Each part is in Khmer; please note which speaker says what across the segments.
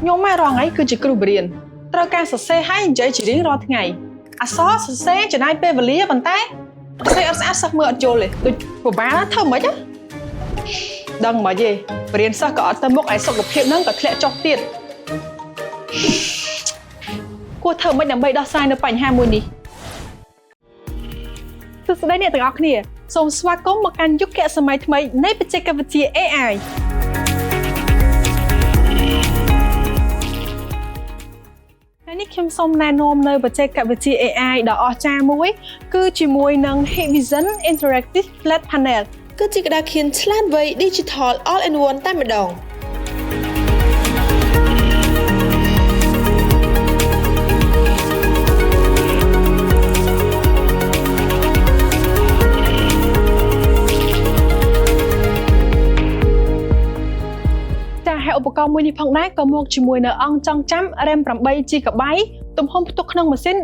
Speaker 1: ខ្ញុំម៉ែរងថ្ងៃគឺជាគ្រូបរៀនត្រូវការសរសេរឲ្យនិយាយជារៀងរាល់ថ្ងៃអក្សរសរសេរចំណាយពេលវេលាប៉ុន្តែសរសេរអត់ស្អាតសិស្សមើលអត់យល់ទេដូចពិបាកណាស់ធ្វើម៉េចណាដឹងម៉េចទេបរៀនសិស្សក៏អត់ទៅមុខឯសុខភាពហ្នឹងក៏ធ្លាក់ចុះទៀតគួរធ្វើម៉េចដើម្បីដោះស្រាយនៅបញ្ហាមួយនេះសួស្តីអ្នកទាំងអស់គ្នាសូមស្វាគមន៍មកកាន់យុគសម័យថ្មីនៃបច្ចេកវិទ្យា AI ថ្ងៃនេះខ្ញុំសូមណែនាំនៅបច្ចេកវិទ្យា AI ដ៏អស្ចារ្យមួយ គឺជាមួយនឹង Hikvision Interactive Flat Panel
Speaker 2: គឺជាក្តារខៀនឆ្លាតវៃ Digital All in One តែម្ដង
Speaker 1: ចាហើយឧបករណ៍មួយនេះផងដែរក៏មកជាមួយនៅអង្គចងចាំ RAM 8 GB ទំហំផ្ទុកក្នុងម៉ាស៊ីន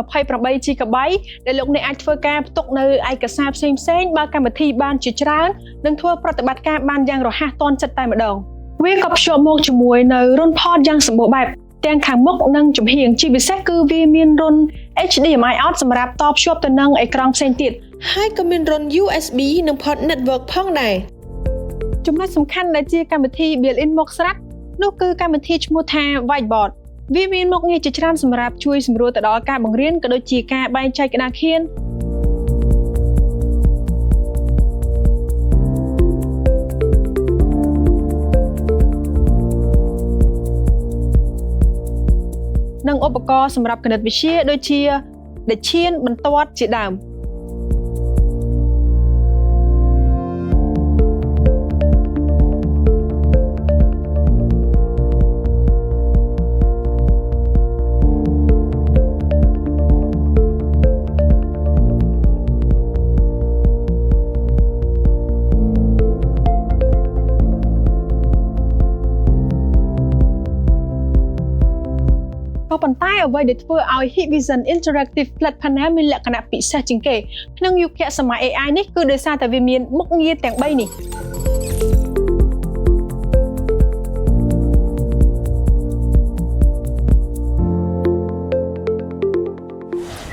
Speaker 1: 128 GB ដែលលោកអ្នកអាចធ្វើការផ្ទុកនៅឯកសារផ្សេងៗបើកម្មវិធីបានជាច្រើននិងធ្វើប្រតិបត្តិការបានយ៉ាងរហ័សទាន់ចិត្តតែម្ដងវាក៏ភ្ជាប់មកជាមួយនៅរន្ធផតយ៉ាងសម្បូរបែបទាំងខាងមុខនិងចំហៀងជាពិសេសគឺវាមានរន្ធ HDMI out សម្រាប់តភ្ជាប់ទៅនឹងអេក្រង់ផ្សេងទៀត
Speaker 2: ហើយក៏មានរន្ធ USB និង port network ផងដែរ
Speaker 1: ចំណុចសំខាន់ដែលជាកម្មវិធី built-in មកស្រាប់នោះគឺកម្មវិធីឈ្មោះថា Whiteboard វាមានមុខងារជាច្រើនសម្រាប់ជួយសម្រួលទៅដល់ការបង្រៀនក៏ដូចជាការបែងចែកក្តារខៀននិងឧបករណ៍សម្រាប់គណិតវិទ្យាដូចជាដេឈានបន្ទាត់ជាដើម ក៏ប៉ុន្តែអ្វីដែលធ្វើឲ្យ Hikvision Interactive Flat Panel មានលក្ខណៈពិសេសជាងគេក្នុងយុគសម័យ AI នេះគឺដោយសារតែវាមានមុខងារទាំង3នេះ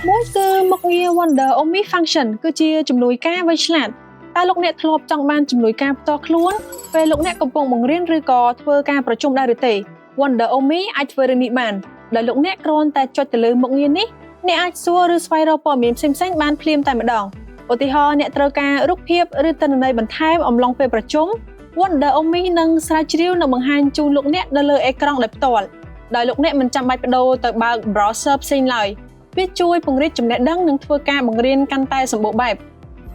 Speaker 1: មួយគឺមុខងារ Wonder Omni Function គឺជាជំនួយការវៃឆ្លាតតើលោកអ្នកធ្លាប់ចង់បានជំនួយការផ្ទាល់ខ្លួនពេលលោកអ្នកកំពុងបង្រៀនឬក៏ធ្វើការប្រជុំដែរឬទេ Wonder Omni អាចធ្វើរឿងនេះបានដោយលោកអ្នកគ្រាន់តែចុចទៅលើមុខងារនេះអ្នកអាចសួរឬស្វែងរកព័ត៌មានផ្សេងៗបានភ្លាមតែម្ដងឧទាហរណ៍អ្នកត្រូវការរូបភាពឬទិន្នន័យបន្ថែមអំឡុងពេលប្រជុំ Wonder Omni នឹងស្រាវជ្រាវនិងបង្ហាញជូនលោកអ្នកនៅលើអេក្រង់ដោយផ្ទាល់ដោយលោកអ្នកមិនចាំបាច់ប្ដូរទៅបើក browser ផ្សេងឡើយវាជួយពង្រីកចំណេះដឹងនិងធ្វើការបង្រៀនកាន់តែសម្បូរបែប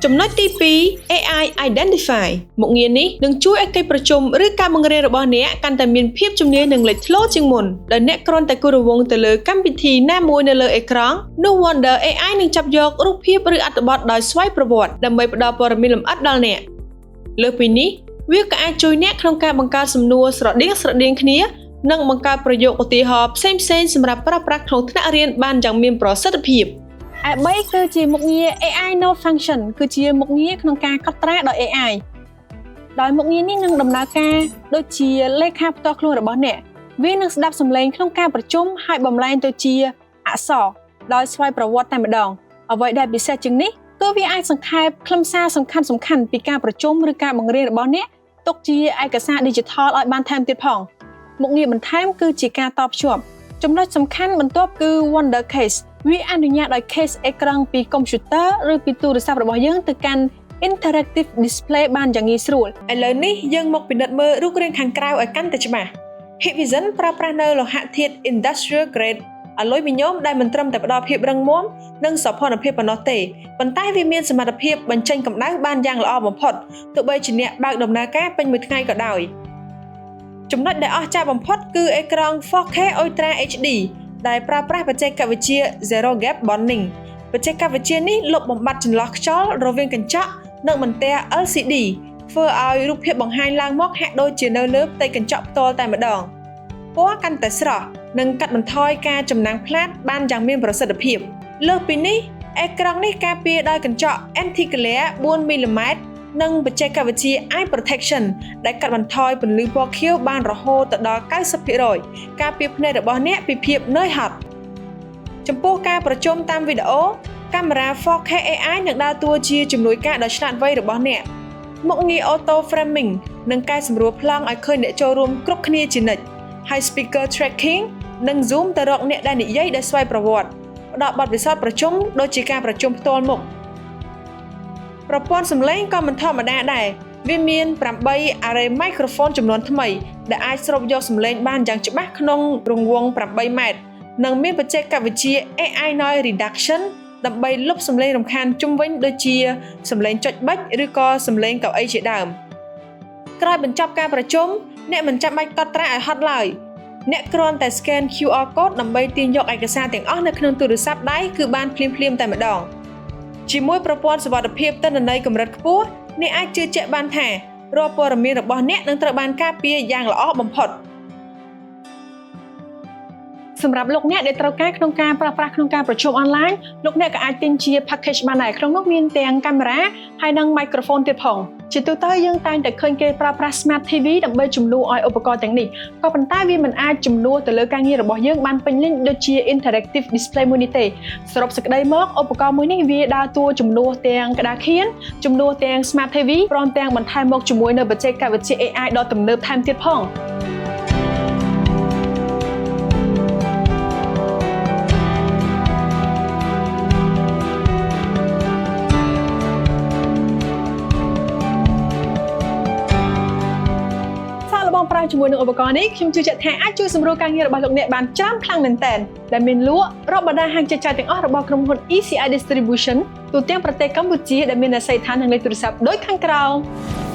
Speaker 2: ចំណុចទី2 AI Identify មុខងារនេះនឹងជួយឲ្យកិច្ចប្រជុំឬការបង្រៀនរបស់អ្នកកាន់តែមានភាពជំនាញនិងលេចធ្លោជាងមុនដោយអ្នកគ្រាន់តែគូររង្វង់ទៅលើកម្មវិធីណាមួយនៅលើអេក្រង់នោះ Wonder AI នឹងចាប់យករូបភាពឬអត្ថបទដោយស្វ័យប្រវត្តិដើម្បីផ្ដល់ព័ត៌មានលម្អិតដល់អ្នកលើសពីនេះវាក៏អាចជួយអ្នកក្នុងការបង្កើតសំណួរស្រដៀងៗគ្នានិងបង្កើតប្រយោគឧទាហរណ៍ផ្សេងៗសម្រាប់ប្រើប្រាស់ក្នុងថ្នាក់រៀនបានយ៉ាងមានប្រសិទ្ធភាព
Speaker 1: ឯ3គឺជាមុខងារ AI Note Function គឺជាមុខងារក្នុងការកត់ត្រាដោយ AI ដោយមុខងារនេះនឹងដំណើរការដូចជាលេខាផ្ទាល់ខ្លួនរបស់អ្នកវានឹងស្ដាប់សំឡេងក្នុងការប្រជុំហើយបំលែងទៅជាអក្សរដោយស្វ័យប្រវត្តិតែម្ដងអ្វីដែលពិសេសជាងនេះគឺវាអាចសង្ខេបខ្លឹមសារសំខាន់ៗពីការប្រជុំឬការបង្រៀនរបស់អ្នកទុកជាឯកសារ Digital ឲ្យបានថែមទៀតផងមុខងារបន្ថែមគឺជាការតភ្ជាប់ចំណុចសំខាន់បន្ទាប់គឺ Wonder Case វាអនុញ្ញាតឲ្យ case អេក្រង់ពីកុំព្យូទ័រឬពីទូរស័ព្ទរបស់យើងទៅកាន់ interactive display បានយ៉ាងងាយស្រួល
Speaker 2: ឥឡូវនេះយើងមកពិនិត្យមើលរូបរាងខាងក្រៅឲ្យកាន់តែច្បាស់ Hikvision ប្រើប្រាស់នៅលោហៈធាតុ Industrial Grade អាលុយមីញ៉ូមដែលមិនត្រឹមតែផ្ដល់ភាពរឹងមាំនិងសោភ័ណភាពប៉ុណ្ណោះទេប៉ុន្តែវាមានសមត្ថភាពបញ្ចេញកម្ដៅបានយ៉ាងល្អបំផុតទោះបីជាអ្នកបើកដំណើរការពេញមួយថ្ងៃក៏ដោយចំណុចដែលអស្ចារ្យបំផុតគឺអេក្រង់ 4K Ultra HD ដែលប្រើប្រាស់បច្ចេកវិទ្យា Zero Gap Bonding បច្ចេកវិទ្យានេះលុបបំបាត់ចន្លោះខ្យល់រវាងកញ្ចក់និងបន្ទះ LCD ធ្វើឲ្យរូបភាពបង្ហាញឡើងមកហាក់ដូចជានៅលើផ្ទៃកញ្ចក់ផ្ទាល់តែម្ដងពណ៌កាន់តែស្រស់និងកាត់បន្ថយការចំណាំងផ្លាតបានយ៉ាងមានប្រសិទ្ធភាពលើសពីនេះអេក្រង់នេះការពារដោយកញ្ចក់ anti-glare 4មីលីម៉ែត្រ និងបច្ចេកវិទ្យា Eye Protection ដែលកាត់បន្ថយពន្លឺពណ៌ខៀវបានរហូតទៅដល់90%ការពារភ្នែករបស់អ្នកពីភាពនឿយហត់ចំពោះការប្រជុំតាមវីដេអូកាមេរ៉ា 4K AI នឹងដើរតួជាជំនួយការដ៏ឆ្លាតវៃរបស់អ្នកមុខងារ Auto Framing នឹងកែសម្រួលប្លង់ឲ្យឃើញអ្នកចូលរួមគ្រប់គ្នាជានិច្ចហើយ Speaker Tracking នឹង zoom ទៅរកអ្នកដែលនិយាយដោយស្វ័យប្រវត្តិផ្ដល់បទពិសោធន៍ប្រជុំដូចជាការប្រជុំផ្ទាល់មុខប្រព័ន្ធសំឡេងក៏មិនធម្មតាដែរវាមាន8 array microphone ចំនួនថ្មីដែលអាចស្រូបយកសំឡេងបានយ៉ាងច្បាស់ក្នុងរង្វង់8ម៉ែត្រនិងមានបច្ចេកវិទ្យា AI noise reduction ដើម្បីលុបសំឡេងរំខានជុំវិញដូចជាសំឡេងចុចប៊ិចឬក៏សំឡេងកៅអីជាដើមក្រោយបញ្ចប់ការប្រជុំអ្នកមិនចាំបាច់កត់ត្រាឲ្យហត់ឡើយអ្នកគ្រាន់តែ scan QR code ដើម្បីទាញយកឯកសារទាំងអស់នៅក្នុងទូរស័ព្ទដៃគឺបានភ្លាមៗតែម្ដងជាមួយប្រព័ន្ធសុវត្ថិភាពទិន្នន័យកម្រិតខ្ពស់អ្នកអាចជឿជាក់បានថារាល់ព័ត៌មានរបស់អ្នកនឹងត្រូវបានការពារយ៉ាងល្អបំផុត
Speaker 1: សម្រាប់លោកអ្នកដែលត្រូវការក្នុងការប្រើប្រាស់ក្នុងការប្រជុំអនឡាញលោកអ្នកក៏អាចទិញជា package បានដែរក្នុងនោះមានទាំងកាមេរ៉ាហើយនិង microphone ទៀតផងជាទូទៅយើងតែងតែឃើញគេប្រើប្រាស់ Smart TV ដើម្បីជំនួសឲ្យឧបករណ៍ទាំងនេះក៏ប៉ុន្តែវាមិនអាចជំនួសទៅលើការងាររបស់យើងបានពេញលេញដូចជា interactive display មួយនេះទេសរុបសេចក្តីមកឧបករណ៍មួយនេះវាដើរតួជំនួសទាំងក្តារខៀនជំនួសទាំង Smart TV ព្រមទាំងបន្ថែមមកជាមួយនៅបច្ចេកវិទ្យា AI ដ៏ទំនើបថែមទៀតផងសាកល្បងប្រើជាមួយនឹងឧបករណ៍នេះខ្ញុំជឿជាក់ថាអាចជួយសម្រួលការងាររបស់លោកអ្នកបានច្រើនខ្លាំងមែនទែនដែលមានលក់រាប់បណ្ដាហាងចែកចាយទាំងអស់របស់ក្រុមហ៊ុន ECI Distribution ទូទាំងប្រទេសកម្ពុជាដែលមានអាសយដ្ឋាននិងលេខទូរស័ព្ទដូចខាងក្រោម។